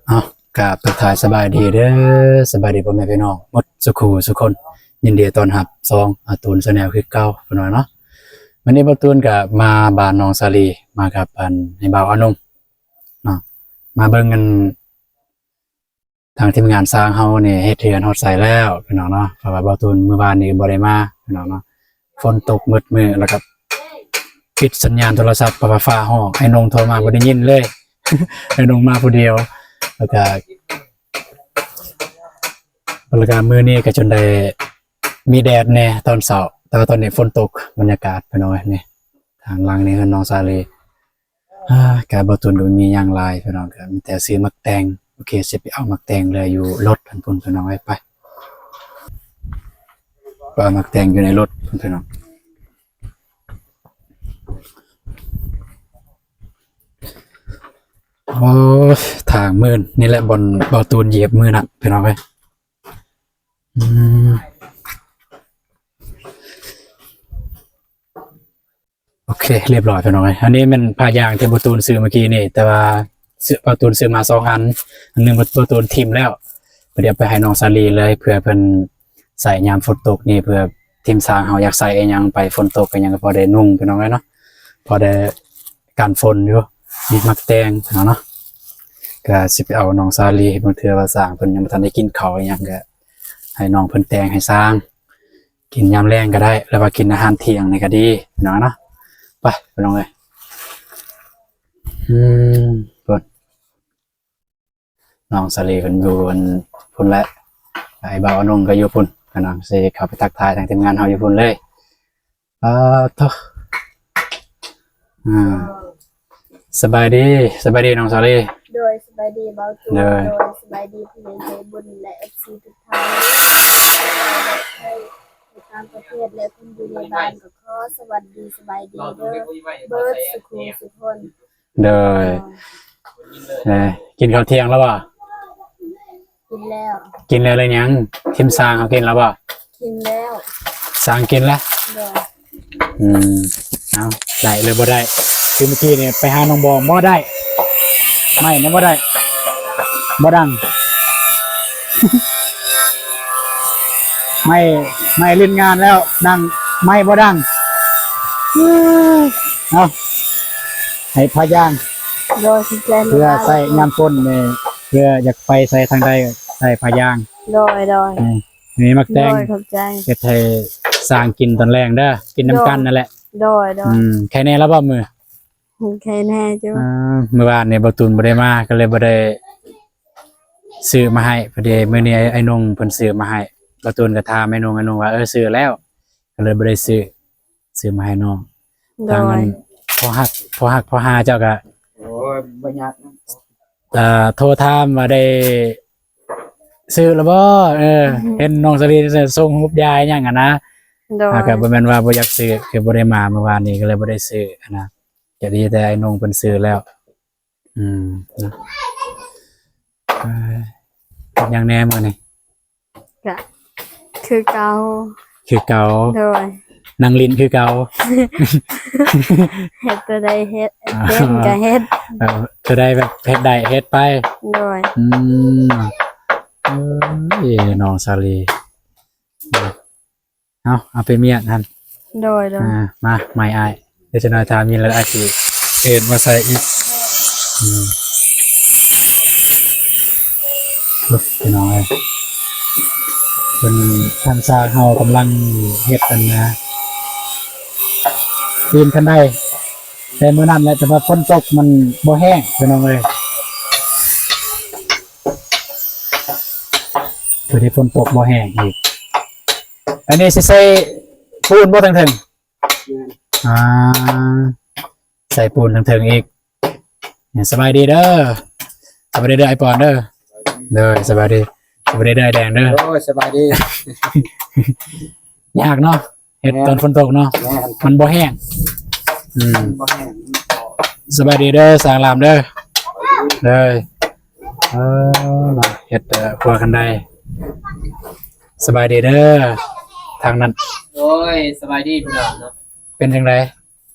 ເອົາ ກາບທັກທາຍສະບາຍດີເດີ ສະບາຍດີພໍ່ແມ່ພີ່ນ້ອງໝົດສູ່ຄູ່ສູ່ຄົນ. ຍິນດີຕ້ອນຮັບຊ່ອງອາຕູນແຊນແນວຄືເກົ່າ ເພິ່ນວ່າເນາະ. ວັນນີ້ບ່າວຕູນກະມາບ້ານນ້ອງສາລີ ມາກັບອັນ ໃຫ້ບ່າວອານົງເນາະ ມາເບິ່ງອັນ ທາງທີມງານຊ່າງເຮົານີ້ເຮັດເຮືອນຮອດໃສແລ້ວພີ່ນ້ອງເນາະ. ເພາະວ່າບ່າວຕູນມື້ວານນີ້ບໍ່ໄດ້ມາພີ່ນ້ອງເນາະ ຝົນຕົກໝົດມື້ ແລ້ວກໍປິດສັນຍານໂທລະສັບ ເພາະວ່າຟ້າຮ້ອງ. ອ້າຍນົງໂທມາບໍ່ໄດ້ຍິນເລີຍ ອ້າຍນົງມາຜູ້ດຽວ. ແລ້ວກໍ ແລ້ວກໍມື້ນີ້ກໍຈົນໄດ້ມີແດດແດ່ຕອນເຊົ້າ ແຕ່ວ່າຕອນນີ້ຝົນຕົກ. ບັນຍາກາດພີ່ນ້ອງເອີຍ ນີ້ ທາງຫຼັງນີ້ເຮືອນນ້ອງສາລີ. ອາ ກະບ່າວຕູນກໍບໍ່ມີຫຍັງຫຼາຍພີ່ນ້ອງ ກະມີແຕ່ຊື້ໝາກແຕງ. ໂອເຄ ຊິໄປເອົາໝາກແຕງເຫຼືອຢູ່ລົດຫັ້ນພຸ້ນພີ່ນ້ອງເອີຍ. ໄປ ໄປເອົາໝາກແຕງຢູ່ໃນລົດພຸ້ນພີ່ນ້ອງ. ໂອ້ຍ ທາງມື່ນ ນີ້ແຫຼະບ່ອນບ່າວຕູນຢຽບມື້ນັ້ນພີ່ນ້ອງເອີຍ. ອືມ ໂອເຄ ລຽບຮ້ອຍພີ່ນ້ອງເອີຍ. ອັນນີ້ແມ່ນຜ້າຢາງທີ່ບ່າວຕູນຊື້ເມື່ອກີ້ນີ້ ແຕ່ວ່າຊື້ ບ່າວຕູນຊື້ມາສອງອັນ ອັນໜຶ່ງບ່າວຕູນຖິ້ມແລ້ວ ກໍດຽວໄປໃຫ້ນ້ອງສາລີເລີຍ ເພື່ອເພິ່ນໃຊ້ຍາມຝົນຕົກນີ້ ເພື່ອທີມຊ່າງເຮົາຢາກໃສ່ອີ່ຫຍັງໄປ ຝົນຕົກອີ່ຫຍັງກໍພໍໄດ້ນຸ່ງພີ່ນ້ອງເອີຍເນາະ ພໍໄດ້ກັນຝົນຢູ່. ນີ້ໝາກແຕງພີ່ນ້ອງເນາະ ກໍຊິໄປເອົານ້ອງສາລີ ບາງເທື່ອວ່າຊ່າງເພິ່ນຍັງບໍ່ທັນໄດ້ກິນເຂົ້າອີ່ຫຍັງ ກໍໃຫ້ນ້ອງເພິ່ນແຕງໃຫ້ຊ່າງ ກິນຍາມແລງກໍໄດ້ ຫຼືວ່າກິນອາຫານທ່ຽງນີ້ກໍດີພີ່ນ້ອງເນາະ. ໄປພີ່ນ້ອງເອີຍ ອືມ ພຸ້ນ ນ້ອງສາລີເພິ່ນຢູ່ອັນພຸ້ນແຫຼະ ອ້າຍບ່າວອານົງກໍຢູ່ພຸ້ນ. ພີ່ນ້ອງຊິເຂົ້າໄປທັກທາຍທາງທີມງານເຮົາຢູ່ພຸ້ນເລີຍ. ປາໂທ້ ອາ ສະບາຍດີ ສະບາຍດີນ້ອງສາລີ. ໂດຍ ສະບາຍດີບ່າວຕູນ. ໂດຍ ໂດຍ ສະບາຍດີຜູ້ໃຫຍ່ໃຈບຸນ ແລະ ເອັຟຊີ ທຸກທ່ານ ໃນຕ່າງປະເທດ ແລະ ຄົນຢູ່ໃນບ້ານກໍຂໍສະຫວັດດີ ສະບາຍດີເດີ ເບິດສູ່ຄູ່ສູ່ຄົນ. ໂດຍ ເອີ ກິນເຂົ້າທ່ຽງແລ້ວບໍ່? ກິນແລ້ວ. ກິນແລ້ວແລ້ວຫຍັງ? ທີມຊ່າງເຮົາກິນແລ້ວບໍ່? ກິນແລ້ວ. ຊ່າງກິນແລ້ວ? ໂດຍ. ອືມ ເອົາ ໄດ້ຫຼືບໍ່ໄດ້? ຄືເມື່ອກີ້ນີ້ໄປຫານ້ອງບອມບໍ່ໄດ້ ໄມ້ນີ້ບໍ່ໄດ້ ບໍ່ດັງ ໄມ້ ໄມ້ຫຼິ້ນງານແລ້ວ ດັງ ໄມ້ບໍ່ດັງ. ເອົາ ໃຫ້ຜ້າຢາງ ໂດຍ ຂອບໃຈຫຼາຍໆ ເພື່ອໃຊ້ຍາມຝົນນີ້ ເພື່ອຢາກໄປໃສທາງໃດໃສ່ຜ້າຢາງ. ໂດຍ ໂດຍ. ອືມ ນີ້ໝາກແຕງ ໂດຍ ຂອບໃຈ ເຮັດໃຫ້ຊ່າງກິນຕອນແລງເດີ ກິນນຳກັນນັ້ນແຫຼະ. ໂດຍ ໂດຍ. ອືມ ໄຄແນ່ແລ້ວບໍ່ມື້? ໄຄແນ່ຢູ່. ອ່າ ມື້ວານນີ້ບ່າວຕູນບໍ່ໄດ້ມາ ກໍເລີຍບໍ່ໄດ້ຊື້ມາໃຫ້. ພໍດີມື້ນີ້ອ້າຍນົງເພິ່ນຊື້ມາໃຫ້ ບ່າວຕູນກໍຖາມອ້າຍນົງ ອ້າຍນົງວ່າ ເອີ ຊື້ແລ້ວ ກໍເລີຍບໍ່ໄດ້ຊື້ ຊື້ມາໃຫ້ນ້ອງ. ໂດຍ. ທາງນັ້ນພໍ່ຮັກ ພໍ່ຮັກພໍ່ຫາເຈົ້າກໍ ໂອ້ຍ ບໍ່ຍາກນະ ເອີ ໂທຖາມວ່າໄດ້ຊື້ແລ້ວບໍ່? ເອີ ເຫັນນ້ອງສາລີສົ່ງຮູບຢາຫຍັງຫັ້ນນະ. ໂດຍ. ອ່າ ກໍບໍ່ແມ່ນວ່າບໍ່ຢາກຊື້ ຄືບໍ່ໄດ້ມາມື້ວານນີ້ ກໍເລີຍບໍ່ໄດ້ຊື້ຫັ້ນນະ. ກໍດີແຕ່ອ້າຍນົງເພິ່ນຊື້ແລ້ວ. ອືມ ເນາະ ເອີ ເຮັດຫຍັງແດ່ມື້ນີ້? ກະຄືເກົ່າ ຄືເກົ່າ. ໂດຍ. ນັ່ງຫຼິ້ນຄືເກົ່າ ເຮັດຕົວໃດເຮັດ ເປັນກະເຮັດ. ເອີ ຕົວໃດແບບເຮັດໄດ້ເຮັດໄປ. ໂດຍ. ອືມ ເອີຍ ນ້ອງສາລີ. ເອົາ ເອົາໄປມຽນຫັ້ນ. ໂດຍ ໂດຍ. ອ່າ ມາ ໄມ້ອ້າຍ ດຽວຈັກໜ້ອຍຖ້າມີແລ້ວອ້າຍຊິເອີ້ນມາໃສ່ອີກ. ອືມ ໂອ້ຍ ພີ່ນ້ອງເອີຍ ເພິ່ນ ທາງຊ່າງເຮົາກຳລັງເຮັດອັນນະ ປີນຄັນໄດ ແຕ່ມື້ນັ້ນແຫຼະ ແຕ່ວ່າຝົນຕົກມັນບໍ່ແຫ້ງ ພີ່ນ້ອງເອີຍ. ຄືໄດ້ຝົນຕົກບໍ່ແຫ້ງອີກ. ອັນນີ້ຊິໃສ່ປູນບໍ່ທາງເທິງ? ແມ່ນ. ອ່າ ໃສ່ປູນທາງເທິງອີກ. ສະບາຍດີເດີ ສະບາຍດີເດີອ້າຍປອນເດີ. ໂດຍ ສະບາຍດີ ສະບາຍດີເດີອ້າຍແດງເດີ. ໂດຍ ສະບາຍດີ. ຍາກເນາະ ເຮັດຕອນຝົນຕົກເນາະ. ແມ່ນ ມັນບໍ່ແຫ້ງ. ອືມ ມັນບໍ່ແຫ້ງ. ສະບາຍດີເດີ ສາງລາມເດີ. ເດີ ເອີ ເນາະ ເຮັດ ເອີ ຄົວຄັນໄດ. ສະບາຍດີເດີ ທາງນັ້ນ. ໂອ້ຍ ສະບາຍດີພີ່ນ້ອງເນາະ. ເປັນຈັ່ງໃດ?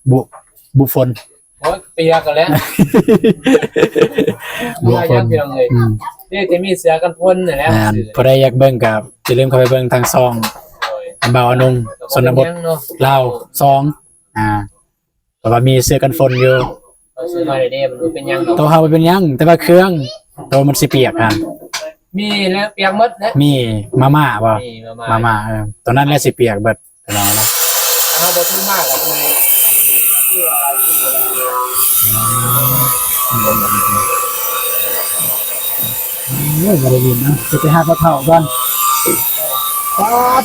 ບຸ ບຸຝົນ. ໂອ້ຍ ປຽກກັນແລ້ວ. ບຸຝົນ ອືມ ນີ້ຈະມີເສື້ອກັນຝົນນັ້ນແຫຼະ. ແມ່ນ ຜູ້ໃດຢາກເບິ່ງກໍຢ່າລືມເຂົ້າໄປເບິ່ງທາງຊ່ອງ ໂດຍ ບ່າວອະນຸງ ຊົນນະບົດ ເນາະ ລາວສອງ ອ່າ ເພາະວ່າມີເສື້ອກັນຝົນຢູ່. ເອົາຊື້ມາເດ້ ມັນບໍ່ເປັນຫຍັງດອກ. ໂຕເຮົາບໍ່ເປັນຫຍັງ ແຕ່ວ່າເຄື່ອງໂຕມັນຊິປຽກຫັ້ນ. ມີແລ້ວ ປຽກໝົດແລ້ວ. ມີມາມ່າບໍ່? ມີມາມ່າ ມາມ່າ ເອີ ໂຕນັ້ນແຫຼະຊິປຽກເບິດ ພີ່ນ້ອງເນາະ. ເຮົາບໍ່ຖືມາແລ້ວ ໂອ້ຍ ບໍ່ໄດ້ຍິນນະ ຊິໄປຫາພໍ່ເຖົ້າກ່ອນ. ປາດ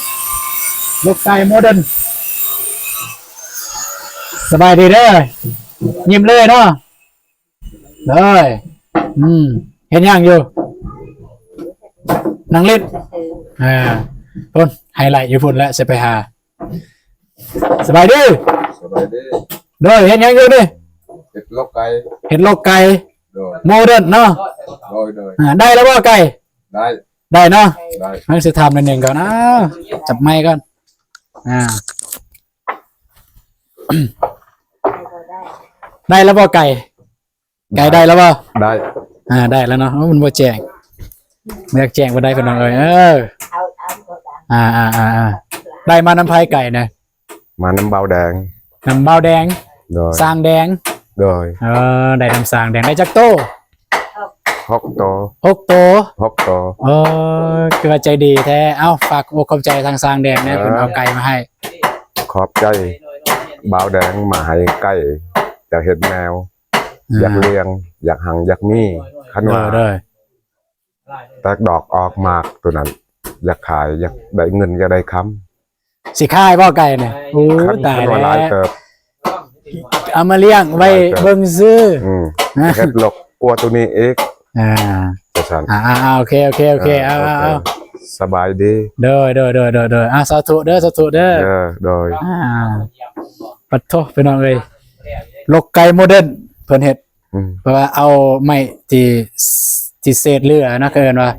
ລົກໄກ່ໂມເດີນ. ສະບາຍດີເດີ ຍິ້ມເລີຍເນາະ. ເລີຍ ອືມ ເຮັດຫຍັງຢູ່? ນັ່ງຫຼິ້ນ. ອ່າ ພຸ້ນ ໄຮໄລຢູ່ພຸ້ນແຫຼະ ຊິໄປຫາ. ສະບາຍດີ. ສະບາຍດີ. ໂດຍ ເຮັດຫຍັງຢູ່ນີ້? ເຮັດລົກໄກ່. ເຮັດລົກໄກ່. ໂດຍ ໂມເດີນເນາະ. ໂດຍ ໂດຍ. ອ່າ ໄດ້ແລ້ວບໍ່ໄກ່? ໄດ້ ໄດ້ເນາະ. ໄດ້ ເຮົາຊິຖາມໜ້ອຍໜຶ່ງກ່ອນ. ອ້າວ ຈັບໄມກ່ອນ. ອ່າ ໄດ້ແລ້ວບໍ່ໄກ່? ໄກ່ໄດ້ແລ້ວບໍ່? ໄດ້ ອ່າ ໄດ້ແລ້ວເນາະ. ໂອ້ ມັນບໍ່ແຈ້ງ ບໍ່ຢາກແຈ້ງປານໃດ ພີ່ນ້ອງເອີຍ. ເອີ ອ່າໆໆໆ ໄດ້ມານຳໃຜໄກ່ນະ? ມານຳບ່າວແດງ. ນຳບ່າວແດງ. ໂດຍ ຊ່າງແດງ. ໂດຍ ເອີ ໄດ້ນຳຊ່າງແດງ. ໄດ້ຈັກໂຕ? ຫົກໂຕ. ຫົກໂຕ. ຫົກໂຕ. ເອີ ຄືວ່າໃຈດີແທ້. ເອົ້າ ຝາກອົກຂອບໃຈທາງຊ່າງແດງແດ່ ເອີ ເພິ່ນເອົາໄກ່ມາໃຫ້. ຂອບໃຈບ່າວແດງມາໃຫ້ໄກ່ ຢາກເຮັດແມວ ອ່າ ຢາກລ້ຽງ ຢາກຫັງ ຢາກມີ. ຄັນວ່າ ໂດຍ ໂດຍ ແຕກດອກອອກໝາກໂຕນັ້ນ ຢາກຂາຍ ຢາກໄດ້ເງິນ ຢາກໄດ້ຄຳ. ຊິຂາຍບໍ່ໄກ່ນີ້? ໂອ້ ຕາຍແລ້ວ ເອົາມາລ້ຽງໄວ້ເບິ່ງຊື່. ອືມ ເຮັດລົກກວ່າໂຕນີ້ອີກ. ອ່າ ວ່າຊັ້ນ. ອ່າໆໆ ໂອເຄ ໂອເຄ ໂອເຄ. ເອີ ເອົາ ໂອເຄ ເອົາ ສະບາຍດີ. ໂດຍ ໂດຍ ອ່າ ສາທຸເດີ ສາທຸເດີ. ເອີ ໂດຍ ອ່າ ປັດໂທ ພີ່ນ້ອງເອີຍ ລົກໄກ່ໂມເດີນ ເພິ່ນເຮັດ ອືມ ເພາະວ່າເອົາໄມ້ທີ່ ທີ່ເສດເຫຼືອນະ ເຂົາເອີ້ນວ່າ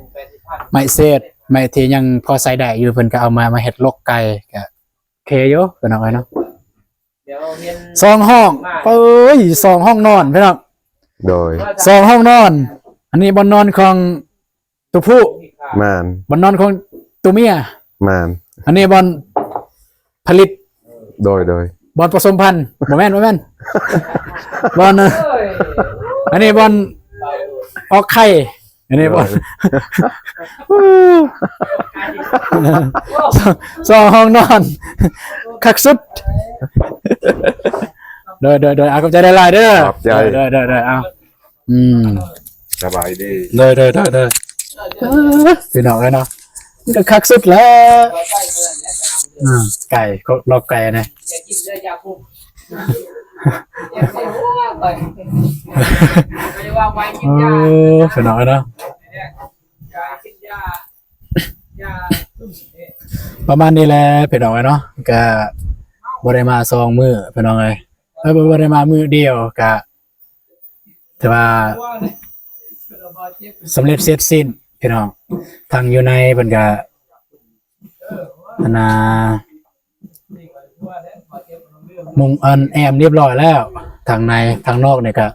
ໄມ້ເສດ ໄມ້ທີ່ຍັງພໍໃຊ້ໄດ້ຢູ່ ເພິ່ນກໍເອົາມາ ມາເຮັດລົກໄກ່ ກໍໂອເຄຢູ່ ພີ່ນ້ອງເອີຍເນາະ. ສອງຫ້ອງ ເອີຍ ສອງຫ້ອງນອນ ພີ່ນ້ອງ. ໂດຍ ສອງຫ້ອງນອນ. ອັນນີ້ບ່ອນນອນຂອງ ໂຕຜູ້. ແມ່ນ. ບ່ອນນອນຂອງໂຕເມຍ. ແມ່ນ. ອັນນີ້ບ່ອນຜະລິດ. ໂດຍ ໂດຍ. ບ່ອນປະສົມພັນ. ບໍ່ແມ່ນ ບໍ່ແມ່ນ. ບ່ອນ ອັນນີ້ບ່ອນອອກໄຂ່. ອັນນີ້ບ່ອນ ໂດຍ ສອງຫ້ອງນອນ ຄັກສຸດ. ໂດຍ ໂດຍ ໂດຍ. ອາ ຂອບໃຈຫຼາຍໆເດີ. ຂອບໃຈ. ໂດຍ ໂດຍ ໂດຍ ໂດຍ. ເອົາ ອືມ ສະບາຍດີ. ໂດຍ ໂດຍ ໂດຍ ໂດຍ. ເອີ ພີ່ນ້ອງເອີຍເນາະ ມັນກໍຄັກສຸດແລ້ວ. ອ່າ ໄກ່ ລອກໄກ່ນະ ເອີ ພີ່ນ້ອງເອີຍເນາະ. ປະມານນີ້ແຫຼະ ພີ່ນ້ອງເອີຍເນາະ. ກະບໍ່ໄດ້ມາສອງມື້ ພີ່ນ້ອງເອີຍ ເອີ ບໍ່ ບໍ່ໄດ້ມາມື້ດຽວ ກະ ຖືວ່າສຳເລັດເສັດສິ້ນ ພີ່ນ້ອງ. ທາງຢູ່ໃນເພິ່ນກະ ອັນນ່າ ມຸງອັນແອ້ມລຽບຮ້ອຍແລ້ວ ທາງໃນ. ທາງນອກນີ້ກະ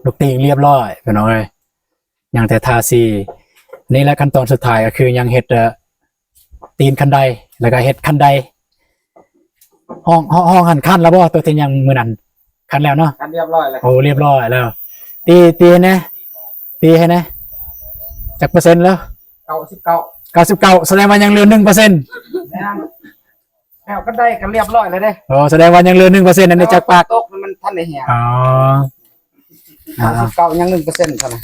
ລູກຕີງລຽບຮ້ອຍ ພີ່ນ້ອງເອີຍ ຍັງແຕ່ທາສີ. ນີ້ແຫຼະຂັ້ນຕອນສຸດທ້າຍ ກໍຄືຍັງເຮັດ ເອີ ຕີນຂັ້ນໄດ ແລ້ວກໍເຮັດຂັ້ນໄດ. ຫ້ອງ ຫ້ອງ ຫ້ອງຫັ້ນຂັ້ນແລ້ວບໍ່? ໂຕທີ່ຍັງມື້ນັ້ນ ຂັ້ນແລ້ວເນາະ? ຂັ້ນລຽບຮ້ອຍແລ້ວ. ໂອ້ ລຽບຮ້ອຍແລ້ວ. ຕີ ຕີໃຫ້ແດ່ ຕີໃຫ້ແດ່ ຈັກເປີເຊັນແລ້ວ? ເກົ້າສິບເກົ້າ. ເກົ້າສິບເກົ້າ ສະແດງວ່າຍັງເຫຼືອໜຶ່ງເປີເຊັນ. ແມ່ນ. ແລ້ວກໍໄດ້ກໍລຽບຮ້ອຍແລ້ວເດ້. ໂອ້ ສະແດງວ່າຍັງເຫຼືອໜຶ່ງເປີເຊັນ ອັນນີ້ຈັກປາກ? ຕົກມັນທັນໄດ້ແຫ້ງ. ອໍ ອ່າ ເກົ້າສິບເກົ້າ ຍັງໜຶ່ງເປີເຊັນເທົ່ານັ້ນ.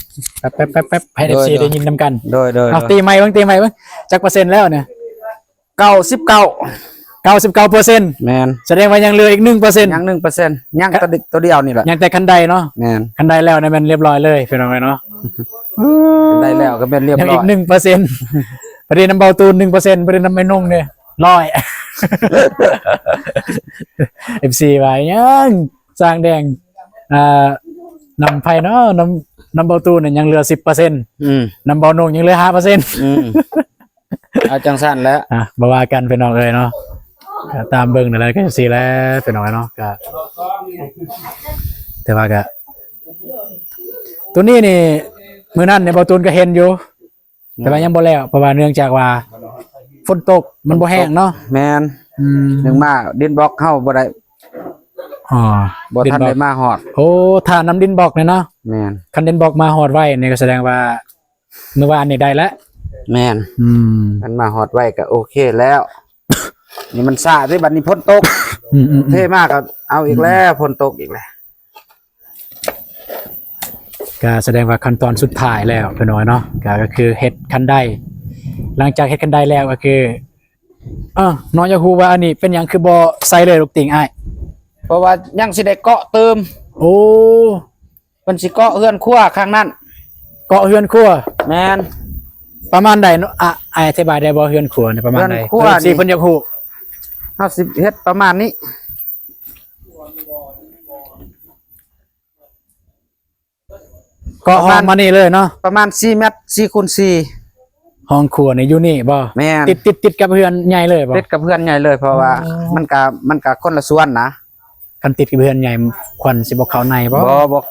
ແປັບໆໆ ໃຫ້ ໂດຍ ເອັຟຊີ ໄດ້ຍິນນຳກັນ. ໂດຍ ໂດຍ ເອົາ ໂດຍ ຕີໃໝ່ເບິ່ງ ຕີໃໝ່ເບິ່ງ ຈັກເປີເຊັນແລ້ວນີ້? ເກົ້າສິບເກົ້າ. ເກົ້າສິບເກົ້າເປີເຊັນ. ແມ່ນ. ສະແດງວ່າຍັງເຫຼືອອີກໜຶ່ງເປີເຊັນ. ຍັງໜຶ່ງເປີເຊັນ ຍັງ ກະ ໂຕ ໂຕດຽວນີ້ແຫຼະ. ຍັງແຕ່ຄັນໄດເນາະ? ແມ່ນ. ຄັນໄດແລ້ວນີ້ແມ່ນລຽບຮ້ອຍເລີຍ ພີ່ນ້ອງເອີຍເນາະ. ໄດ້ແລ້ວກໍແມ່ນລຽບຮ້ອຍ ຍັງອີກໜຶ່ງເປີເຊັນ. ພໍດີນຳເບົາຕູນໜຶ່ງເປີເຊັນ ພໍດີນຳໄອ້ນົງນີ້ຮ້ອຍ. ເອັຟຊີ ວ່າຫຍັງ ຊ່າງແດງ ອ່າ ນຳໃຜເນາະ ນຳ ນຳເບົາຕູນນີ້ຍັງເຫຼືອສິບເປີເຊັນ. ອືມ. ນຳເບົານົງຍັງເຫຼືອຫ້າເປີເຊັນ. ອືມ. ເອົາຈັ່ງຊັ້ນແຫຼະ ອ່ະ ບໍ່ວ່າກັນພີ່ນ້ອງເອີຍເນາະ ກໍຕາມເບິ່ງນັ້ນແຫຼະ ກໍຈັ່ງຊີ້ແຫຼະພີ່ນ້ອງເນາະ ກໍ ແຕ່ວ່າກໍ ຕົວນີ້ນີ້ ມື້ນັ້ນນີ້ ເບົາຕູນກໍເຫັນຢູ່ ແຕ່ວ່າຍັງບໍ່ແລ້ວ ເພາະວ່າເນື່ອງຈາກວ່າຝົນຕົກ ມັນບໍ່ແຫ້ງເນາະ ແມ່ນ ອືມ ໜຶ່ງມາດິນບລັອກເຮົາບໍ່ໄດ້ອໍ ບໍ່ທັນໄດ້ມາຮອດ ໂອ້ ຖ້ານຳດິນບລັອກນີ້ເນາະ ແມ່ນ ຄັນດິນບລັອກມາຮອດໄວນີ້ ກໍສະແດງວ່າ ມື້ວານນີ້ໄດ້ແລ້ວ ແມ່ນ ອືມ ຄັນມາຮອດໄວກໍໂອເຄແລ້ວ ນີ້ມັນຊ້າເດ້ ບັດນີ້ຝົນຕົກ ອືມໆໆ ເທມາກໍເອົາອີກແລ້ວ ອືມ ຝົນຕົກອີກແລ້ວ ກໍສະແດງວ່າຂັ້ນຕອນສຸດທ້າຍແລ້ວພີ່ນ້ອງເນາະ ກໍ ກໍຄືເຮັດຄັນໄດ ຫຼັງຈາກເຮັດຄັນໄດແລ້ວກໍຄື ເອີ ນ້ອງຢາກຮູ້ວ່າອັນນີ້ເປັນຫຍັງຄືບໍ່ໃສ່ເລີຍລູກຕິ່ງອ້າຍ? ເພາະວ່າຍັງຊິໄດ້ເກາະຕື່ມ ໂອ້ ເພິ່ນຊິເກາະເຮືອນຄົວຂ້າງນັ້ນ ເກາະເຮືອນຄົວ ແມ່ນ ປະມານໃດເນາະ ອາ ອ້າຍອະທິບາຍໄດ້ບໍ່ ເຮືອນຄົວນີ້ປະມານໃດ? ເຮືອນຄົວ ເອີ ນີ້ ຊິເພິ່ນຢາກຮູ້ ເຮົາຊິເຮັດປະມານນີ້ ເກາະຫ້ອງມານີ້ເລີຍເນາະ ປະມານສີ່ແມັດ ສີ່ຄູນສີ່ ຫ້ອງຄົວນີ້ຢູ່ນີ້ບໍ່? ແມ່ນ ຕິດ ຕິດ ຕິດກັບເຮືອນໃຫຍ່ເລີຍບໍ່? ຕິດກັບເຮືອນໃຫຍ່ເລີຍ ເພາະວ່າ ອໍ ມັນກະ ມັນກະຄົນລະສ່ວນນະ ຄັນຕິດກັບເຮືອນໃຫຍ່ ຄວັນຊິບໍ່ເຂົ້າໃນບໍ່? ບໍ່ ບໍ່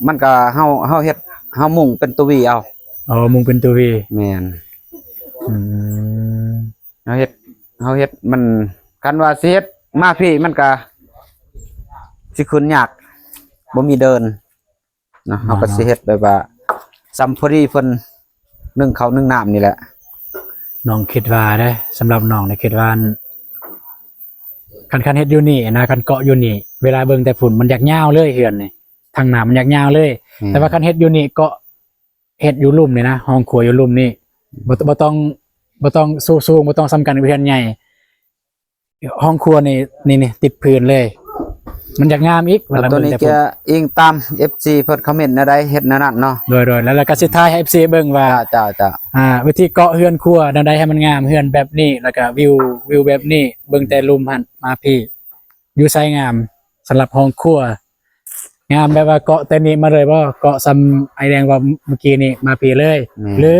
ມັນກະ ເຮົາ ເຮົາເຮັດ ເຮົາມຸງເປັນຕົວວີເອົາ ອໍ ມຸງເປັນຕົວວີ ແມ່ນ ອືມ ເຮົາເຮັດ ເຮົາເຮັດມັນ ຄັນວ່າຊິເຮັດມາພີ້ ມັນກະຊິຂຶ້ນຍາກ ບໍ່ມີເດີ່ນ ເນາະ ເຮົາກໍຊິເຮັດແບບວ່າສ່ຳພໍດີເພິ່ນ ໜຶ້ງເຂົ້າໜຶ້ງນ້ຳນີ້ແຫຼະ ນ້ອງຄິດວ່າເດ້ ສຳລັບນ້ອງນີ້ຄິດວ່າ ຄັນ ຄັນເຮັດຢູ່ນີ້ນະ ຄັນເກາະຢູ່ນີ້ ເວລາເບິ່ງແຕ່ພຸ້ນມັນຢາກຍາວເລີຍເຮືອນນີ້ ທາງໜ້າມັນຢາກຍາວເລີຍ ແມ່ນ ແຕ່ວ່າຄັນເຮັດຢູ່ນີ້ ເກາະ ເຮັດຢູ່ລຸ່ມນີ້ນະ ຫ້ອງຄົວຢູ່ລຸ່ມນີ້ ບໍ່ ບໍ່ຕ້ອງ ບໍ່ຕ້ອງສູງ ບໍ່ຕ້ອງສ່ຳກັນກັບເຮືອນໃຫຍ່ ຫ້ອງຄົວນີ້ ນີ້ ນີ້ ຕິດພື້ນເລີຍ ມັນຢາກງາມອີກ ເວລາເບິ່ງແຕ່ພຸ້ນ ແລ້ວໂຕນີ້ກໍອີງຕາມເອັຟຊີເພິ່ນຄອມເມັນແນວໃດ ເຮັດແນວນັ້ນເນາະ ໂດຍ ໂດຍ ແລ້ວ ແລ້ວກໍຊິຖ່າຍໃຫ້ເອັຟຊີເບິ່ງວ່າ ເຈົ້າ ເຈົ້າ ເຈົ້າ ອ່າ ວິທີເກາະເຮືອນຄົວແນວໃດໃຫ້ມັນງາມ ເຮືອນແບບນີ້ ແລ້ວກໍວິວ ວິວແບບນີ້ ເບິ່ງແຕ່ລຸ່ມຫັ້ນມາພີ້ ຢູ່ໃສງາມ ສຳລັບຫ້ອງຄົວ ງາມແບບວ່າເກາະແຕ່ນີ້ມາເລີຍບໍ່? ເກາະສ່ຳອ້າຍແດງເວົ້າມື້ກີ້ນີ້ມາພີ້ເລີຍ ແມ່ນ ຫຼື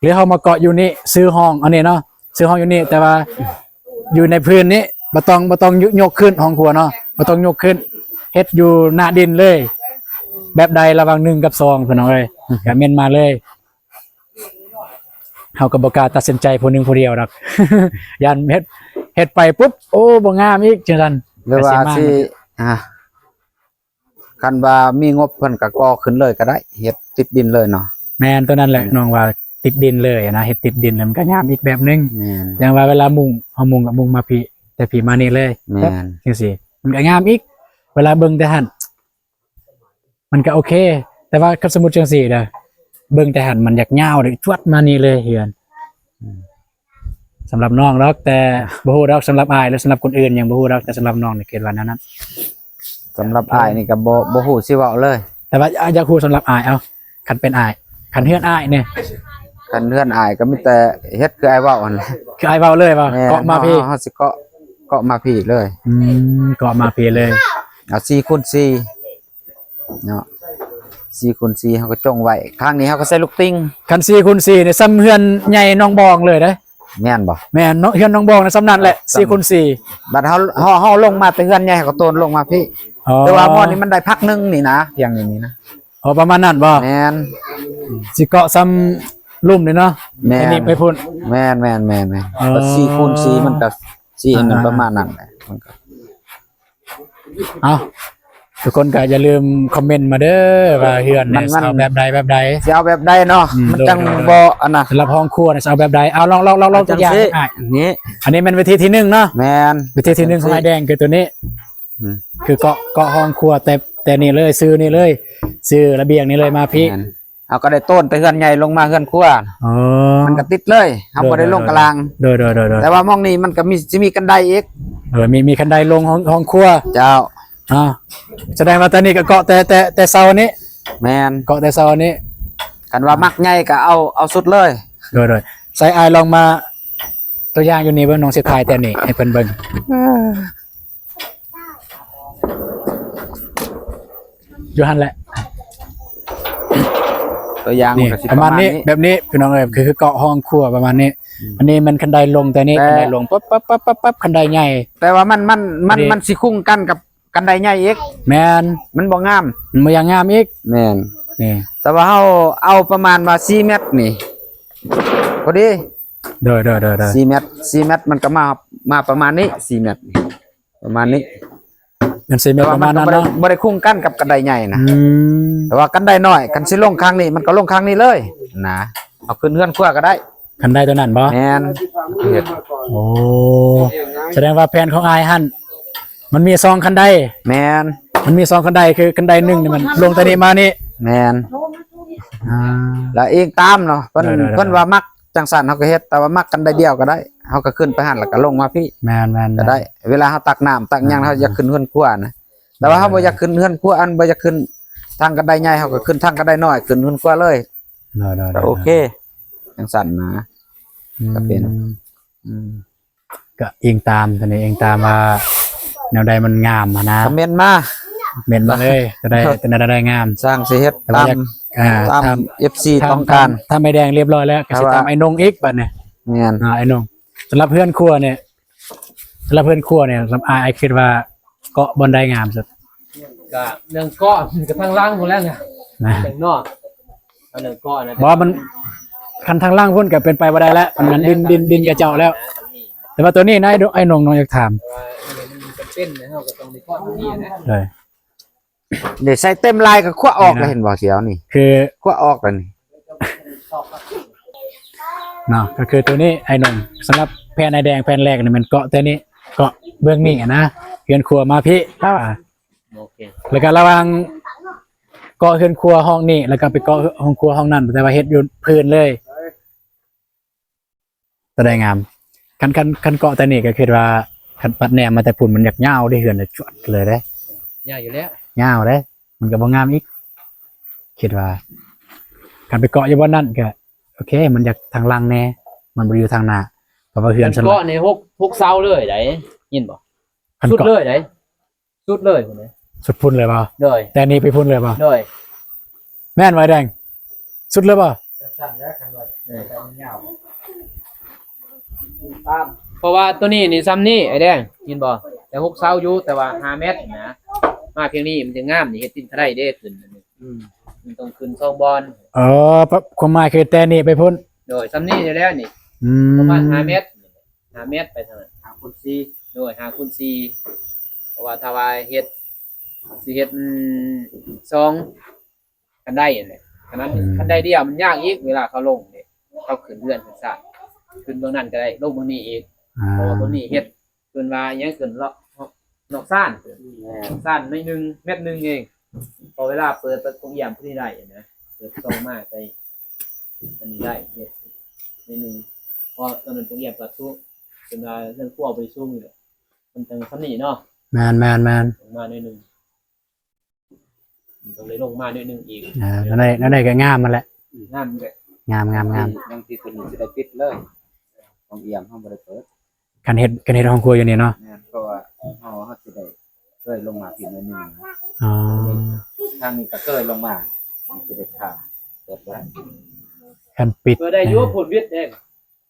ຫຼືເຮົາມາເກາະຢູ່ນີ້ ຊື່ຫ້ອງອັນນີ້ເນາະ ຊື່ຫ້ອງຢູ່ນີ້ ແຕ່ວ່າຢູ່ໃນພື້ນນີ້ ບໍ່ຕ້ອງ ບໍ່ຕ້ອງຍົກ ຍົກຂຶ້ນຫ້ອງຄົວເນາະ ບໍ່ຕ້ອງຍົກຂຶ້ນ ເຮັດຢູ່ໜ້າດິນເລີຍ ແບບໃດລະຫວ່າງໜຶ່ງກັບສອງ ພີ່ນ້ອງເອີຍ ກະເມັນມາເລີຍ. ເຮົາກໍບໍ່ກ້າຕັດສິນໃຈຜູ້ໜຶ່ງຜູ້ດຽວດອກ ຢ້ານເຮັດ ເຮັດໄປປຸບ ໂອ້ ບໍ່ງາມອີກ ຈັ່ງຊັ້ນ ຫຼືວ່າຊິ ອ່າ ຄັນວ່າມີງົບເພິ່ນກໍກໍ່ຂຶ້ນເລີຍກໍໄດ້ ເຮັດຕິດດິນເລີຍເນາະ ແມ່ນ ໂຕນັ້ນແຫຼະ ແມ່ນ ນ້ອງວ່າຕິດດິນເລີຍນະ ເຮັດຕິດດິນແລ້ວມັນກໍງາມອີກແບບໜຶ່ງ ແມ່ນ ຢ່າງວ່າເວລາມຸງ ເຮົາມຸງກໍມຸງມາພີ້ ແຕ່ພີ້ມານີ້ເລີຍ ແມ່ນ ຈັ່ງຊີ້ ມັນກໍງາມອີກ ເວລາເບິ່ງແຕ່ຫັ້ນ ມັນກໍໂອເຄ ແຕ່ວ່າຄັນສົມມຸດຈັ່ງຊີ້ເດີ ເບິ່ງແຕ່ຫັ້ນມັນຢາກຍາວເລີຍ ຈວດມານີ້ເລີຍເຮືອນ ອືມ ສຳລັບນ້ອງດອກ ແຕ່ບໍ່ຮູ້ດອກ ສຳລັບອ້າຍ ຫຼື ສຳລັບຄົນອື່ນຍັງບໍ່ຮູ້ດອກ ແຕ່ສຳລັບນ້ອງນີ້ຄິດວ່າແນວນັ້ນ ສຳລັບອ້າຍນີ້ກໍບໍ່ ບໍ່ຮູ້ຊິເວົ້າເລີຍ ແຕ່ວ່າ ອາ ຢາກຮູ້ສຳລັບອ້າຍ ເອົ້າ ຄັນເປັນອ້າຍ ຄັນເຮືອນອ້າຍນີ້ ຄັນເຮືອນອ້າຍກໍມີແຕ່ເຮັດຄືອ້າຍເວົ້າຫັ້ນແຫຼະ ຄືອ້າຍເວົ້າເລີຍບໍ່? ແມ່ນ ເກາະມາພີ້ ເຮົາ ເຮົາຊິເກາະ ເກາະມາພີ້ເລີຍ ອືມ ເກາະມາພີ້ເລີຍ ເອົາສີ່ຄູນສີ່ ເນາະ ສີ່ຄູນສີ່ ເຮົາກໍຈົ່ງໄວ້ ຂ້າງນີ້ເຮົາກໍໃສ່ລູກຕິ່ງ ຄັນສີ່ຄູນສີ່ນີ້ສ່ຳເຮືອນໃຫຍ່ໜອງບອງເລີຍເດ້ ແມ່ນບໍ່? ແມ່ນເນາະ ເຮືອນໜອງບອງນະສ່ຳນັ້ນແຫຼະ ສ່ຳສີ່ຄູນສີ່ ບັດເຮົາ ເຮົາ ເຮົາລົງມາແຕ່ເຮືອນໃຫຍ່ ເຮົາກໍໂຕນລົງມາພີ້ ອໍ ແຕ່ວ່າບ່ອນນີ້ມັນໄດ້ພັກໜຶ່ງນີ້ນະ ພຽງນີ້ນະ ອໍ ປະມານນັ້ນບໍ່? ແມ່ນ ຊິເກາະສ່ຳລຸ່ມນີ້ເນາະ ແມ່ນ ອັນນີ້ໄປພຸ້ນ ແມ່ນໆໆໆ ອໍ ກໍສີ່ຄູນສີ່ ມັນກໍສີ່ອັນນັ້ນ ອໍ ປະມານນັ້ນແຫຼະ ມັນກໍ ເອົ້າ ທຸກຄົນກໍຢ່າລືມຄອມເມັນມາເດີ ວ່າເຮືອນນີ້ ມັນ ມັນ ຊິເອົາແບບໃດແບບໃດ ຊິເອົາແບບໃດເນາະ ອືມ ມັນຈັ່ງ ໂດຍ ໂດຍ ບໍ່ອັນນະ ສຳລັບຫ້ອງຄົວນີ້ຊິເອົາແບບໃດ ເອົາ ລອງ ລອງ ລອງ ລອງ ເອົາຈັ່ງຊີ້ ຕົວຢ່າງ ອ້າຍ ນີ້ ອັນນີ້ແມ່ນວິທີທີໜຶ່ງເນາະ ແມ່ນ ວິທີທີໜຶ່ງຂອງອ້າຍແດງຄືຕົວນີ້ ອືມ ຄືເກາະ ເກາະຫ້ອງຄົວ ແຕ່ ແຕ່ນີ້ເລີຍ ຊື່ນີ້ເລີຍ ຊື່ລະບຽງນີ້ເລີຍ ມາພີ້ ແມ່ນ ເຮົາກໍໄດ້ໂຕນແຕ່ເຮືອນໃຫຍ່ລົງມາເຮືອນຄົວ ອໍ ມັນກໍຕິດເລີຍ ເຮົາບໍ່ໄດ້ລົງກະລາງ ໂດຍ ໂດຍ ໂດຍ ໂດຍ ແຕ່ວ່າໝ່ອງນີ້ມັນກໍມີ ຊິມີຄັນໄດອີກ ເອີ ມີ ມີຄັນໄດລົງຫ້ອງ ຫ້ອງຄົວ ເຈົ້າ ອ່າ ສະແດງວ່າຕອນນີ້ກໍເກາະແຕ່ ແຕ່ ແຕ່ເສົານີ້ ແມ່ນ ເກາະແຕ່ເສົານີ້ ຄັນວ່າມັກໃຫຍ່ກໍເອົາ ເອົາສຸດເລີຍ ໂດຍ ໂດຍ ໃສ່ ອ້າຍລອງມາຕົວຢ່າງຢູ່ນີ້ເບິ່ງ ນ້ອງຊິຖ່າຍແຕ່ນີ້ໃຫ້ເພິ່ນເບິ່ງ ຢູ່ຫັ້ນແຫຼະ ຕົວຢ່າງ ນີ້ ມັນກໍຊິ ປະມານນີ້ ປະມານນີ້ ແບບນີ້ພີ່ນ້ອງເອີຍ ຄື ຄືເກາະຫ້ອງຄົວປະມານນີ້ ອືມ ອັນນີ້ມັນຄັນໄດລົງ ແຕ່ນີ້ ແຕ່ ຄັນໄດລົງ ປັບໆໆໆ ຄັນໄດໃຫຍ່ ແຕ່ວ່າມັນ ມັນ ມັນ ນີ້ ມັນຊິຄຸງກັນກັບຄັນໄດໃຫຍ່ອີກ ແມ່ນ ມັນບໍ່ງາມ ມັນບໍ່ຢ່າງງາມອີກ ແມ່ນ ນີ້ ແຕ່ວ່າເຮົາເອົາປະມານວ່າສີ່ແມັດນີ້ ພໍດີ ໂດຍໆໆ ສີ່ແມັດ ສີ່ແມັດ ມັນກໍມາ ມາປະມານນີ້ ສີ່ແມັດນີ້ ປະມານນີ້ ມັນສີ່ແມັດ ປະມານນັ້ນເນາະ ແຕ່ວ່າມັນກໍບໍ່ໄດ້ ບໍ່ໄດ້ຄຸງກັນກັບຄັນໄດໃຫຍ່ນະ ອືມ ແຕ່ວ່າຄັນໄດນ້ອຍ ຄັນຊິລົງຂ້າງນີ້ ມັນກໍລົງຂ້າງນີ້ເລີຍນະ ເອົາຂຶ້ນເຮືອນຄົວກໍໄດ້ ຄັນໄດຕົວນັ້ນບໍ່? ແມ່ນ ໂອ້ ສະແດງວ່າແຜນຂອງອ້າຍຫັ້ນ ມັນມີສອງຄັນໄດ ແມ່ນ ມັນມີສອງຄັນໄດ ຄືຄັນໄດໜຶ່ງນີ້ມັນລົງແຕ່ນີ້ມານີ້ ແມ່ນ ອ່າ ແລ້ວອີງຕາມເນາະ ເພິ່ນ ໂດຍໆໆ ເພິ່ນວ່າມັກ ຈັ່ງຊັ້ນເຮົາກໍເຮັດ ແຕ່ວ່າມັກຄັນໄດດຽວກໍໄດ້ ເຮົາກໍຂຶ້ນໄປຫັ້ນ ແລ້ວກໍລົງມາພີ້ ແມ່ນໆໆ ກໍໄດ້ ເວລາເຮົາຕັກນ້ຳຕັກຫຍັງ ອ່າ ເຮົາຢາກຂຶ້ນເຮືອນຄົວນະ ແຕ່ວ່າເຮົາ ໂດຍ ບໍ່ຢາກຂຶ້ນເຮືອນຄົວ ອັນ ບໍ່ຢາກຂຶ້ນທາງຄັນໄດໃຫຍ່ ເຮົາກໍຂຶ້ນທາງຄັນໄດນ້ອຍ ຂຶ້ນເຮືອນຄົວເລີຍ ໂດຍໆໆ ກໍໂອເຄ ຈັ່ງຊັ້ນນະ ອືມ ກໍເປັນ ອືມ ກໍອີງຕາມ ຕອນນີ້ອີງຕາມວ່າແນວໃດມັນງາມຫັ້ນນະ ຄອມເມັນມາ ຄອມເມັນມາເລີຍ ຕົວໃດ ຕົວໃດ ຕົວໃດງາມ ຊ່າງຊິເຮັດຕາມ ອ່າ ຕາມ ຕາມ ເອັຟຊີ ຕາມ ຕ້ອງການ ຕາມ ຕາມໄອ້ແດງລຽບຮ້ອຍແລ້ວ ກໍຊິຕາມໄອ້ນົງອີກບັດນີ້ ແມ່ນ ອ່າ ໄອ້ນົງ ສຳລັບເຮືອນຄົວນີ້ ສຳລັບເຮືອນຄົວນີ້ ສຳ ອ້າຍ ອ້າຍຄິດວ່າເກາະບ່ອນໃດງາມສຸດ? ກະເລື່ອງເກາະມັນກະທາງຫຼັງພຸ້ນແຫຼະນະ ນະ ເຖິງເນາະ ເອົາເລື່ອງເກາະນະ ບໍ່ ມັນ ຄັນທາງຫຼັງພຸ້ນກະເປັນໄປບໍ່ໄດ້ແລ້ວ ມັນດິນ ດິນ ດິນຂະເຈົ້າແລ້ວ ແຕ່ວ່າໂຕນີ້ນະ ໄອ້ນົງ ນ້ອງຢາກຖາມ ແຕ່ວ່າມັນຈຳເປັນນະ ເຮົາກະຕ້ອງໄດ້ເກາະໂຕນີ້ນະ ໂດຍ ເດ ໃສ່ເຕັມລາຍກໍຂວາອອກ ນີ້ນະ ແລ້ວເຫັນບໍ່ ສຽວນີ້ ຄືຂວາອອກແລ້ວນີ້ ເນາະ ກໍຄືໂຕນີ້ ໄອ້ນົງ ສຳລັບແຜນໄອ້ແດງ ແຜນແລກນີ້ແມ່ນເກາະແຕ່ນີ້ ເກາະເບື້ອງນີ້ນະ ເຮືອນຄົວມາພີ້ ລາວວ່າ ໂອເຄ ແລ້ວກໍລະຫວ່າງເກາະເຮືອນຄົວຫ້ອງນີ້ ແລ້ວກໍໄປເກາະຫ້ອງຄົວຫ້ອງນັ້ນ ແຕ່ວ່າເຮັດຢູ່ພື້ນເລີຍ ຕົວໃດງາມ? ຄັນ ຄັນ ຄັນເກາະແຕ່ນີ້ກໍຄິດວ່າ ຄັນປັດແນມມາແຕ່ພຸ້ນມັນຢາກຍາວເດ້ ເຮືອນຈວດເລີຍເດ້ ຍາວຢູ່ແລ້ວ ຍາວເດ້ ມັນກໍບໍ່ງາມອີກ ຄິດວ່າ ຄັນໄປເກາະຢູ່ບ່ອນນັ້ນກໍໂອເຄ ມັນຢາກທາງຫຼັງແດ່ ມັນບໍ່ໄດ້ຢູ່ທາງໜ້າ ເພາະວ່າເຮືອນ ຄັນເກາະນີ້ຫົກ ຫົກເສົາເລີຍໃດ ຍິນບໍ່? ຄັນເກາະ ສຸດເລີຍໃດ ສຸດເລີຍພຸ້ນເດ້ ສຸດພຸ້ນເລີຍບໍ່? ໂດຍ ແຕ່ນີ້ໄປພຸ້ນເລີຍບໍ່? ໂດຍ ແມ່ນບໍ່ອ້າຍແດງ? ສຸດເລີຍບໍ່? ເອີ ເພາະວ່າໂຕນີ້ນີ້ຊ່ຳນີ້ອ້າຍແດງ ເຫັນບໍ່? ແຕ່ຫົກເສົາຢູ່ ແຕ່ວ່າຫ້າແມັດນະ ມາພຽງນີ້ມັນຈະງາມນີ້ ເຮັດຕີນຂະໄດເດ້ຂຶ້ນ ອືມ ມັນຕ້ອງຂຶ້ນສອງບ່ອນ ເອີ ຄວາມໝາຍຄືແຕ່ນີ້ໄປພຸ້ນ ໂດຍ ຊ່ຳນີ້ນີ້ແຫຼະນີ້ ອືມ ປະມານຫ້າແມັດ ຫ້າແມັດໄປທາງນັ້ນ ຫ້າຄູນສີ່ ໂດຍ ຫ້າຄູນສີ່ ເພາະວ່າຖ້າວ່າເຮັດ ຊິເຮັດ ອືມ ສອງຄັນໄດຫັ້ນແຫຼະ ຄັນນັ້ນ ອືມ ຄັນໄດດຽວມັນຍາກອີກ ເວລາເຂົາລົງເດ້ ເຂົາຂຶ້ນເຮືອນຂຶ້ນຊານ ຂຶ້ນເບື້ອງນັ້ນກໍໄດ້ ລົງເບື້ອງນີ້ອີກ ອ່າ ເພາະວ່າຕົວນີ້ເຮັດ ເພິ່ນວ່າຫຍັງ ເອີ້ນເລາະ ນອກຊານ ແມ່ນ ຊານໜ້ອຍໜຶ່ງ ແມັດໜຶ່ງເອງ ພໍເວລາເປີດ ເປີດໂປງອຽມຜູ້ນີ້ໄດ້ນະ ເປີດຊ່ອງມາໃສ່ອັນນີ້ໄດ້ ເຮັດໜ້ອຍໜຶ່ງ ເພາະຕອນນັ້ນໂປງອຽມກໍສູງ ເພິ່ນວ່າເຮືອນຄົວບໍ່ໄດ້ສູງນີ້ແຫຼະ ມັນຈັ່ງສ່ຳນີ້ເນາະ ແມ່ນໆໆ ລົງມາໜ້ອຍໜຶ່ງ ມັນຕ້ອງໄດ້ລົງມາໜ້ອຍໜຶ່ງອີກ ອ່າ ແນວໃດ ແນວໃດກໍງາມຫັ້ນແຫຼະ ງາມແຫຼະ ງາມໆໆ ບາງທີເພິ່ນຊິໄດ້ປິດເລີຍ ໂປງອຽມເຮົາບໍ່ໄດ້ເປີດ ຄັນເຮັດ ຄັນເຮັດຫ້ອງຄົວຢູ່ນີ້ເນາະ ແມ່ນ ເພາະວ່າເຮົາ ເຮົາຊິໄດ້ເຄີຍລົງມາພີ້ໜ້ອຍໜຶ່ງ ອໍ ທາງນີ້ກໍເຄີຍລົງມາ ຊິໄດ້ຂ້າມເປີດບໍ່ໄດ້ ຄັນປິດ ເປີດໄດ້ຢູ່ ພຸ້ນວິດເດ້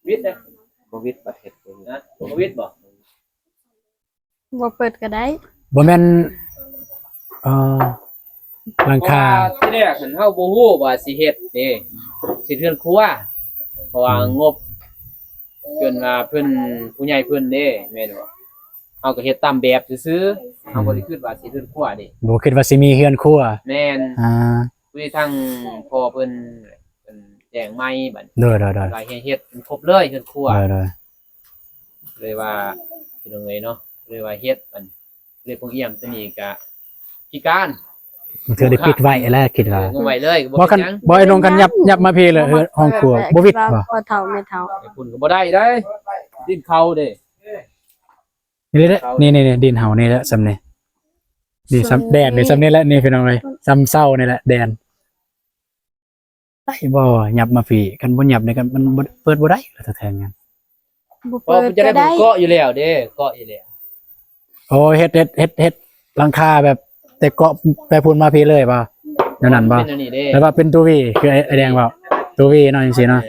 ວິດເດ້ ບໍ່ວິດບັດເຮັດ ນະ ບໍ່ວິດບໍ່? ບໍ່ເປີດກໍໄດ້ ບໍ່ແມ່ນ ເອີ ຫຼັງຄາ ເພາະວ່າທີແລກຫັ້ນເຮົາບໍ່ຮູ້ວ່າຊິເຮັດເດ້ ຊິເຮັດເຮືອນຄົວ ເພາະວ່າ ອືມ ງົບ ເພິ່ນວ່າເພິ່ນ ຜູ້ໃຫຍ່ເພິ່ນເດ້ ແມ່ນບໍ່? ເຮົາກໍເຮັດຕາມແບບຊື່ໆ ອືມ ເຮົາບໍ່ໄດ້ຄິດວ່າຊິເຮັດເຮືອນຄົວເດ້ ບໍ່ຄິດວ່າຊິມີເຮືອນຄົວ ແມ່ນ ອ່າ ຄືທາງພໍ່ເພິ່ນ ເພິ່ນແຈ້ງໃໝ່ບັດນີ້ ໂດຍໆໆ ວ່າໃຫ້ເຮັດໃຫ້ຄົບເລີຍເຮືອນຄົວ ໂດຍໆ ເລີຍວ່າ ພີ່ນ້ອງເອີຍເນາະ ເລີຍວ່າເຮັດອັນ ເລີຍໂປງອຽມຕົວນີ້ກະພິການ ບາງເທື່ອໄດ້ປິດໄວ້ແລ້ວ ຄິດວ່າ ເອີ ງມໄວ້ເລີຍ ບໍ່ ບໍ່ເປັນຫຍັງ ບໍ່ ໄອ້ນົງ ຄັນຫຍັບ ຫຍັບມາພີ້ເລີຍ ເອີ ຫ້ອງຄົວ ບໍ່ວິດບໍ່? ພໍ່ເຖົ້າແມ່ເຖົ້າ ໄປພຸ້ນກໍບໍ່ໄດ້ເດ້ ດິນເຂົາເດ້ ນີ້ເດ້ ເຂົາ ນີ້ໆໆ ດິນເຮົານີ້ແຫຼະ ຊ່ຳນີ້ ນີ້ຊ່ຳ ສ່ວນ ແດນນີ້ ນີ້ ຊ່ຳນີ້ແຫຼະ ນີ້ພີ່ນ້ອງເອີຍ ຊ່ຳເສົານີ້ແຫຼະ ແດນ ໄດ້ບໍ່ ຫຍັບມາພີ້ ຄັນບໍ່ຫຍັບນີ້ກໍມັນບໍ່ ເປີດບໍ່ໄດ້ແລ້ວ ແທ້ໆ ງານ ບໍ່ເປີດກໍໄດ້ ເພາະມັນຈະໄດ້ເກາະຢູ່ແລ້ວເດ້ ເກາະຢູ່ແລ້ວ ໂອ້ ເຮັດ ເຮັດ ເຮັດ ເຮັດຫຼັງຄາແບບ ແຕ່ເກາະແຕ່ພຸ້ນມາພີ້ເລີຍບໍ່? ແນວນັ້ນບໍ່? ເປັນອັນນີ້ເດ້ ແລ້ວວ່າເປັນຕົວ V ຄືອ້າຍ ອ້າຍແດງເວົ້າ ຕົວ V ເນາະ ຈັ່ງຊີ້ເນາະ.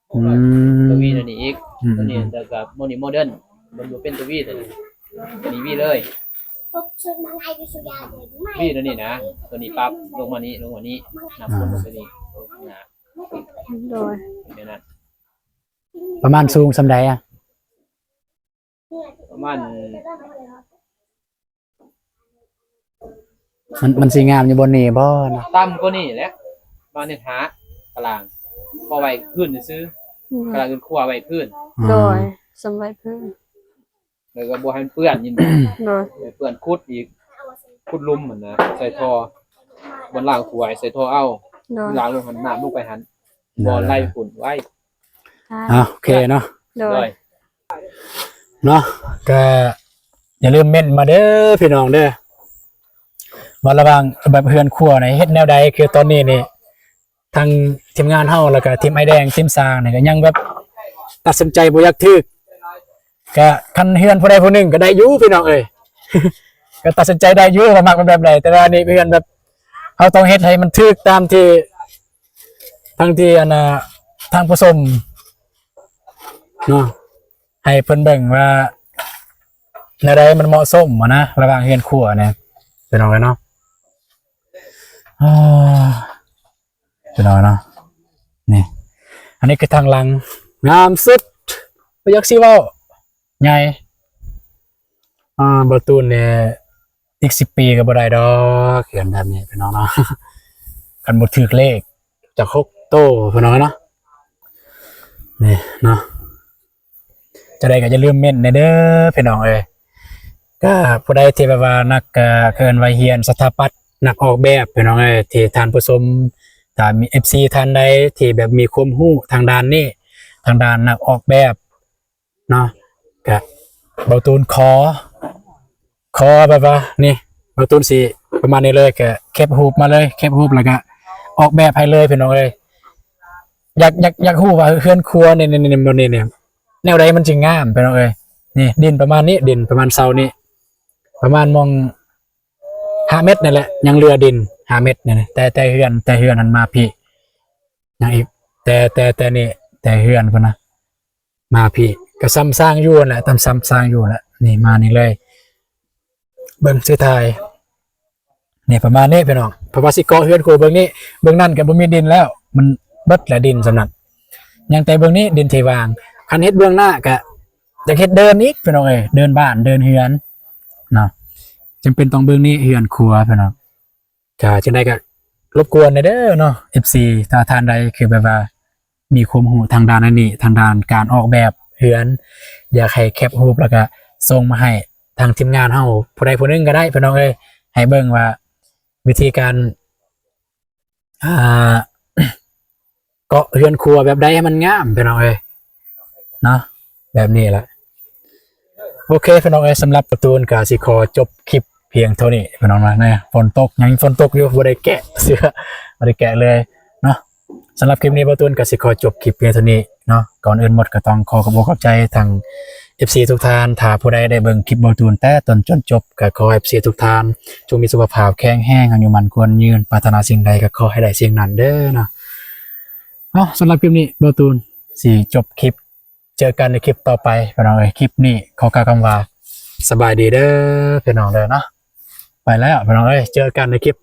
ເອີ ອືມ ຕົວ V ຕົວນີ້ອີກ ອືມ ຕົວນີ້ ແລ້ວກໍໂມນີ້ໂມເດີນ ມັນບໍ່ເປັນຕົວ V ຕົວນີ້ ຕົວນີ້ V ເລີຍ V ຕົວນີ້ນະ ຕົວນີ້ປັບລົງມານີ້ ລົງມານີ້ ນັບຄົນລົງໄປນີ້ ລົງມາ ໂດຍ ແບບນັ້ນ. ປະມານສູງສ່ຳໃດອະ? ປະມານ ມັນ ມັນຊິງາມຢູ່ບ່ອນນີ້ບໍ່ນະ? ຕ່ຳກວ່ານີ້ແຫຼະ ປະມານເຮັດຫ້າຕາລາງ ພໍໄວ້ພື້ນຊື່ໆ ອືມ ຕາລາງອື່ນຄົວໄວ້ພື້ນ ອືມ ໂດຍ ສ່ຳໄວ້ພື້ນ ແລ້ວກໍບໍ່ໃຫ້ມັນເປື້ອນ ຍິນບໍ່? ໂດຍ ໃຫ້ເປື້ອນ ຂຸດອີກ ຂຸດຫຼຸມຫັ້ນນະ ໃສ່ທໍ່ ບ່ອນລ້າງຖ້ວຍ ໃສ່ທໍ່ເອົາ ໂດຍ ລ້າງລົງຫັ້ນ ນ້ຳລົງໄປຫັ້ນ ໂດຍ ບໍ່ໄຫຼຝຸ່ນໄວ້ ອ່າ ໂອເຄເນາະ ໂດຍ ໂດຍ ເນາະ ກໍຢ່າລືມເມັ້ນມາເດີພີ່ນ້ອງເດີ ວ່າລະຫວ່າງແບບເຮືອນຄົວນີ້ເຮັດແນວໃດ ຄືຕອນນີ້ນີ້ ທາງທີມງານເຮົາ ແລ້ວກໍທີມອ້າຍແດງ ທີມຊ່າງນີ້ກໍຍັງແບບຕັດສິນໃຈບໍ່ຢາກຖືກ ກະຄັນເຮືອນຜູ້ໃດຜູ້ໜຶ່ງກໍໄດ້ຢູ່ພີ່ນ້ອງເອີຍ ກໍຕັດສິນໃຈໄດ້ຢູ່ວ່າມັກເປັນແບບໃດ ແຕ່ວ່ານີ້ເຮືອນແບບ ເຮົາຕ້ອງເຮັດໃຫ້ມັນຖືກຕາມທີ່ ທາງທີ່ອັນນ່າ ທາງຜູ້ຊົມເນາະ ໃຫ້ເພິ່ນເບິ່ງວ່າແນວໃດມັນເໝາະສົມຫັ້ນນະ ລະຫວ່າງເຮືອນຄົວນີ້ ພີ່ນ້ອງເອີຍເນາະ. ອ່າ ພີ່ນ້ອງເນາະ ນີ້ ອັນນີ້ຄືທາງຫຼັງ ງາມສຸດ ບໍ່ຢາກຊິເວົ້າ ໃຫຍ່ ອ່າ ບໍ່ຕູນນີ້ ອີກສິບປີກໍບໍ່ໄດ້ດອກ ເຮືອນແບບນີ້ພີ່ນ້ອງເນາະ ຄັນບໍ່ຖືກເລກຈັກຫົກໂຕພີ່ນ້ອງເນາະ ນີ້ເນາະ. ຈັ່ງໃດກໍຢ່າລືມເມັ້ນແດ່ເດີພີ່ນ້ອງເອີຍ ກໍຜູ້ໃດທີ່ແບບວ່ານັກ ເອີ ເອີ້ນວ່າຮຽນສະຖາປັດ ນັກອອກແບບພີ່ນ້ອງເອີຍ ທີ່ທ່ານຜູ້ຊົມ ຖ້າມີເອັຟຊີທ່ານໃດທີ່ແບບມີຄວາມຮູ້ທາງດ້ານນີ້ ທາງດ້ານນັກອອກແບບເນາະ ກະເບົາຕູນຂໍ ຂໍແບບວ່ານີ້ ເບົາຕູນຊິປະມານນີ້ເລີຍ ກະແຄັບຮູບມາເລີຍ ແຄັບຮູບແລ້ວກະອອກແບບໃຫ້ເລີຍພີ່ນ້ອງເອີຍ. ຢາກ ຢາກ ຢາກຮູ້ວ່າເຮືອນຄົວນີ້ ນີ້ ນີ້ ນີ້ ນີ້ ແນວໃດມັນຈຶ່ງງາມພີ່ນ້ອງເອີຍ. ນີ້ດິນປະມານນີ້ ດິນປະມານເສົານີ້ ປະມານໝ່ອງຫ້າເມັດນີ້ແຫຼະ ຍັງເຫຼືອດິນຫ້າເມັດນີ້ ແຕ່ ແຕ່ເຮືອນ ແຕ່ເຮືອນຫັ້ນມາພີ້ ຍັງອີກ ແຕ່ ແຕ່ ແຕ່ນີ້ ແຕ່ເຮືອນພຸ້ນນະ ມາພີ້ ກໍສ່ຳສ້າງຢູ່ຫັ້ນແຫຼະ ຕາມສ່ຳສ້າງຢູ່ແຫຼະ. ນີ້ມານີ້ເລີຍ ເບິ່ງຊິຖ່າຍ ນີ້ປະມານນີ້ພີ່ນ້ອງ ເພາະວ່າຊິເກາະເຮືອນຄົວເບື້ອງນີ້ ເບື້ອງນັ້ນກໍບໍ່ມີດິນແລ້ວ ມັນເບິດແຫຼະດິນສ່ຳນັ້ນ ຍັງແຕ່ເບື້ອງນີ້ດິນທີ່ວ່າງ. ຄັນເຮັດເບື້ອງໜ້າກໍຢາກເຮັດເດີ່ນອີກພີ່ນ້ອງເອີຍ ເດີ່ນບ້ານເດີ່ນເຮືອນເນາະ ຈຳເປັນຕ້ອງເບິ່ງນີ້ເຮືອນຄົວພີ່ນ້ອງ. ກໍຈັ່ງໃດກໍລົບກວນແດ່ເດີເນາະ ເອັຟຊີ ຖ້າທ່ານໃດຄືແບບວ່າມີຄວາມຮູ້ທາງດ້ານອັນນີ້ ທາງດ້ານການອອກແບບເຮືອນ ຢາກໃຫ້ແຄັບຮູບແລ້ວກໍສົ່ງມາໃຫ້ທາງທີມງານເຮົາ ຜູ້ໃດຜູ້ໜຶ່ງກໍໄດ້ພີ່ນ້ອງເອີຍ ໃຫ້ເບິ່ງວ່າວິທີການ ອ່າ ເກາະເຮືອນຄົວແບບໃດໃຫ້ມັນງາມພີ່ນ້ອງເອີຍເນາະ ແບບນີ້ແຫຼະ. ໂອເຄພີ່ນ້ອງເອີຍ ສຳລັບການກະຊິຂໍຈົບຄລິບພຽງເທົ່ານີ້ພີ່ນ້ອງເນາະ. ຝົນຕົກ ຍັງຝົນຕົກຢູ່ ບໍ່ໄດ້ແກະເສື້ອ ບໍ່ໄດ້ແກະເລີຍເນາະ. ສຳລັບຄລິບນີ້ ເບົາຕູນກະຊິຂໍຈົບຄລິບພຽງເທົ່ານີ້ເນາະ. ກ່ອນອື່ນໝົດກໍຕ້ອງຂໍຂອບອົກຂອບໃຈທາງເອັຟຊີທຸກທ່ານ ຖ້າຜູ້ໃດໄດ້ເບິ່ງຄລິບເບົາຕູນແຕ່ຕົ້ນຈົນຈົບ ກໍຂໍໃຫ້ເອັຟຊີທຸກທ່ານຈົ່ງມີສຸຂະພາບແຂງແຮງ ອາຍຸໝັ້ນຂວັນຍືນ ປາດຖະໜາສິ່ງໃດກໍຂໍໃຫ້ໄດ້ສິ່ງນັ້ນເດີເນາະ. ເອົາ ສຳລັບຄລິບນີ້ ເບົາຕູນຊິຈົບຄລິບ ເຈີກັນໃນຄລິບຕໍ່ໄປພີ່ນ້ອງເອີຍ. ຄລິບນີ້ຂໍກ່າວຄຳວ່າສະບາຍດີເດີພີ່ນ້ອງເດີເນາະ. ໄປແລ້ວພີ່ນ້ອງເອີຍ ເຈີກັນໃນຄລິບ